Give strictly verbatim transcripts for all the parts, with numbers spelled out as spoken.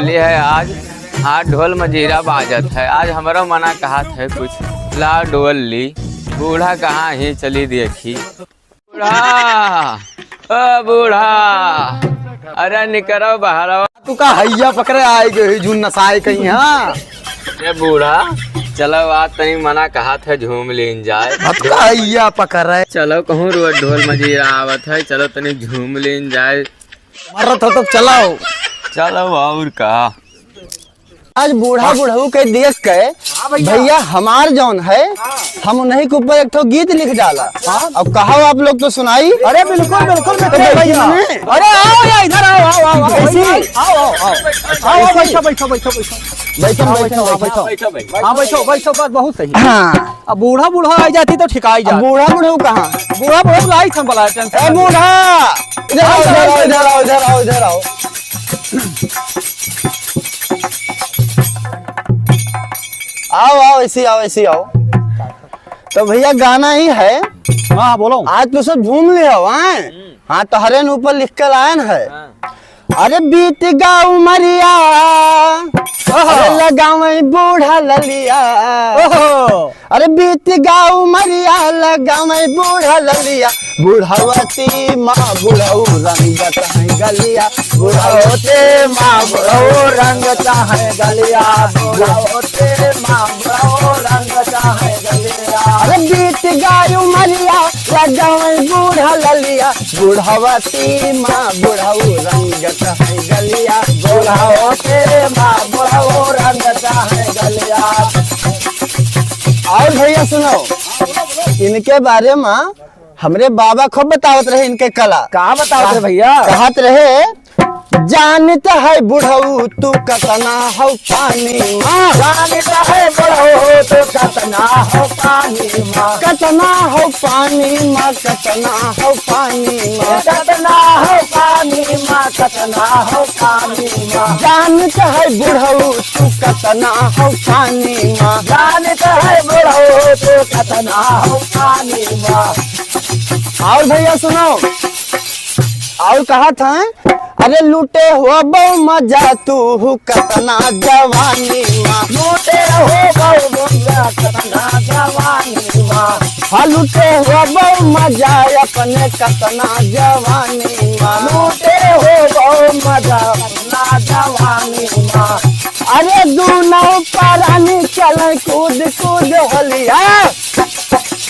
ये है आज, आज ढोल मजीरा बाजत है। आज हमरो मना कहत है कुछ ला डोल ली। बूढ़ा कहाँ ही चली देखी। बूढ़ा, ओ बूढ़ा, अरे निकरो बहरवा। तू का हैया पकड़े आए गए ही जून नसाए कहीं, हाँ? ए बूढ़ा, चलो आज तनी मना कहत है झूम लीन जाए। अब का हैया पकड़े? चलो कहूँ रोज ढोल मजीरा आवत है, चलो तनी झूम लीन जाए। मरत हो तो चलाओ। चलो और का। आज बूढ़ा बुढ़ऊ के देख के हाँ भैया। भैया हमार जौन है, हाँ। हम उन्हीं के ऊपर एक ठो गीत लिख डाला। हाँ। अब कहो आप लोग तो सुनाई। अरे बिल्कुल, बिल्कुल, तो मित्र बैठी भैया। में। अरे आओ यार, इधर आओ, आओ, आओ, आओ, कैसी? आओ, आओ, आओ। आओ, आओ, कैसी? बैठो, बैठो, बैठो, बैठो। बैठो, हाँ, बैठो, बैठो, बैठो, बैठो। बैठो, बैठो, बैठो। हाँ, बैठो, बैठो, बात बहुत सही। हाँ। अब बूढ़ा बूढ़ा आ जाती तो ठिकाई अब जाती। बूढ़ा बुढ़ऊ कहाँ? बूढ़ा बुढ़ऊ लाई संभला है, tension ए मत ले। बूढ़ा, इधर आओ, इधर आओ, इधर आओ, इधर आओ, इधर आओ। आओ, आओ, ऐसे आओ, ऐसे आओ। तो भैया गाना ही है। हाँ, हाँ, बोलो। आज तो सब झूम ले हो, हैं? हाँ, तोहरे न ऊपर लिख के लायन है। हाँ। अरे बीत गा उमरिया, ओहो। अरे लगावे बूढ़ा ललिया। ओहो। अरे बीत गा उमरिया, लगावे बूढ़ा ललिया। बुढ़वती माँ बुढ़ऊ रंगत है गलिया। बुढ़वती माँ बुढ़ऊ रंगत है गलिया। बुढ़वती माँ बुढ़ऊ रंगत है गलिया। अरे बीत गा उमरिया, लगावे बूढ़ा ललिया। बुढ़वती माँ बुढ़ऊ रंगत है गलिया। बुढ़वती माँ बुढ़ऊ रंगत है गलिया। और भैया सुनो, इनके बारे में हमरे बाबा खूब बतावत रहे इनके कला। का बतावत रहे भैया? कहत रहे, जानत है बुढ़ऊ तू कतना हो पानी मा। जानत है बुढ़ऊ तू कतना हो पानी मा। कतना हो पानी मा, कतना हो पानी मा। कतना हो पानी मा, कतना हो पानी मा। जानत है बुढ़ऊ तू कतना हो पानी मा। जानत है बुढ़ऊ तू कतना हो पानी मा। और भैया सुनो, और कहा था, अरे लूटे हो बहु मजा तू कतना जवानी मा। लूटे हो बहु मजा कतना जवानी मा। हाँ, लूटे हो बहु मजा अपने कतना जवानी मा। लूटे हो बहु मजा कतना जवानी मा। अरे दूनो परानी चले कूद कूद होलिया।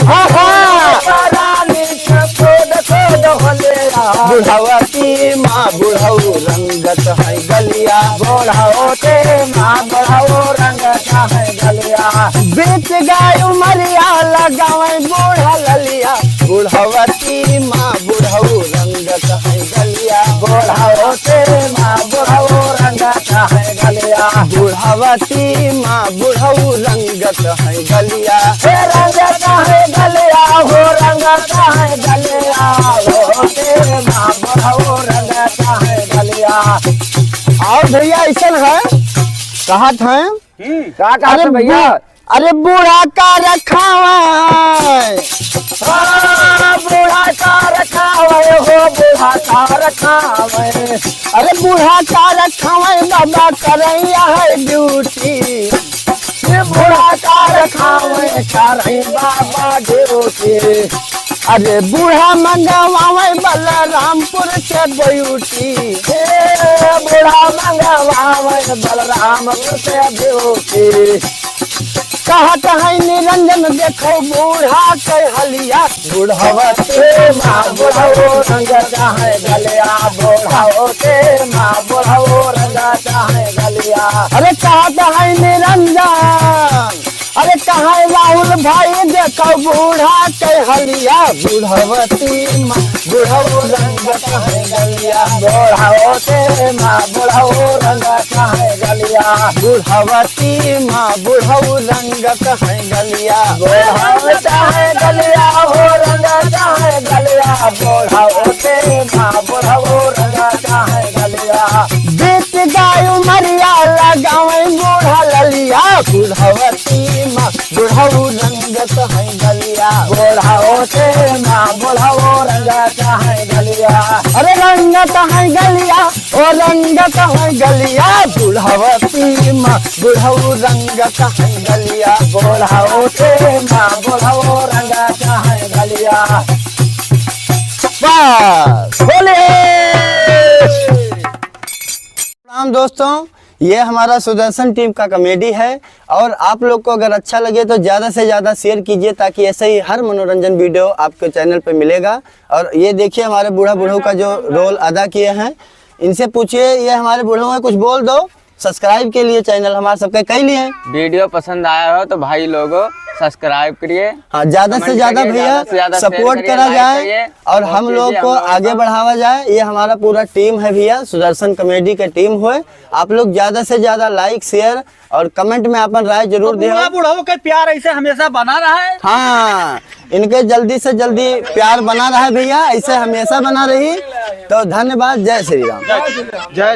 आहा! परानी के कूद कूद होलिया। बुढ़वती माँ बुढ़ऊ रंगत है गलिया। बुढ़वती माँ बुढ़ऊ रंगत है गलिया। बीत गई उमरिया लगावे बूढ़ा ललिया। बुढ़वती माँ बुढ़ऊ रंगत है गलिया। बुढ़वती माँ बुढ़ऊ रंगत है गलिया। बुढ़वती माँ बुढ़ऊ रंगत है गलिया। हे रंगत है गलिया, हो रंगत है गलिया, हो तेरे माँ बुढ़ऊ रंगत है गलिया। और भैया ऐसा है, कहत हैं, हम्म, का कहत अरे हैं भैया? बू-, अरे बूढ़ा का रखावा। हाँ, बूढ़ा का रखावे हो, बूढ़ा का रखावे। अरे बूढ़ा का रखावे, बाबा करैया है ड्यूटी। ये बूढ़ा का रखावे, करे बाबा ड्यूटी। अरे बूढ़ा मंगवावे बलरामपुर से ब्यूटी। ए बूढ़ा मंगवावे बलरामपुर से ब्यूटी। कहत है निरंजन देखो बूढ़ा के हलिया। बुढ़वती माँ बुढ़ऊ रंगत है गलिया, बुढ़वती माँ बुढ़ऊ रंगत है गलिया। अरे कहत है निरंजन, अरे कहाँ राहुल भाई देखो बूढ़ा के हलिया। बुढ़वती माँ बुढ़ऊ रंगत है गलिया, बुढ़वती माँ बुढ़ऊ रंगत है गलिया। बुढ़वती माँ बुढ़ऊ रंगत है गलिया। बुढ़वती है गलिया हो रंगत है गलिया, बुढ़वती माँ बुढ़ऊ रंगत है गलिया। बीत गई उमरिया लगावे बूढ़ा ललिया। बुढ़वती माँ बुढ़ऊ रंगत है गलिया। बुढ़वती माँ बुढ़ऊ रंगत है गलिया। अरे रंगत है गलिया, ओ रंगत है गलिया बुढ़ऊ टीम, बुढ़ऊ रंगत है गलिया, बुढ़ऊ टीम, बुढ़ऊ रंगत है गलिया। बस, बोले। प्रणाम दोस्तों, ये हमारा सुदर्शन टीम का कॉमेडी है और आप लोग को अगर अच्छा लगे तो ज़्यादा से ज़्यादा शेयर कीजिए, ताकि ऐसे ही हर मनोरंजन वीडियो आपके चैनल पे मिलेगा। और ये देखिए हमारे बूढ़ा बुढ़ऊ का जो रोल अदा किए हैं, इनसे पूछिए, ये हमारे बुढ़ऊ हैं, कुछ बोल दो। सब्सक्राइब के लिए चैनल हमारे सबके कई लिए हैं। वीडियो पसंद आया हो तो भाई लोगों सब्सक्राइब करिए, हाँ, ज्यादा से comment ज्यादा करिए, भैया ज्यादा से ज्यादा share सपोर्ट करिए, करा like जाए करिए और और हम लोग कीजिए को हम लोग आगे का। बढ़ावा जाए। ये हमारा पूरा टीम है भैया, सुदर्शन कॉमेडी का टीम हुए। आप लोग ज्यादा से ज्यादा लाइक, शेयर और कमेंट में अपन राय जरूर तो दें। बूढ़ा बुढ़ऊ के प्यार ऐसे हमेशा बना रहा है। हाँ, इनके जल्दी से जल्दी प्यार बना रहा है भैया, ऐसे हमेशा बना रही। तो धन्यवाद, जय श्री राम। जय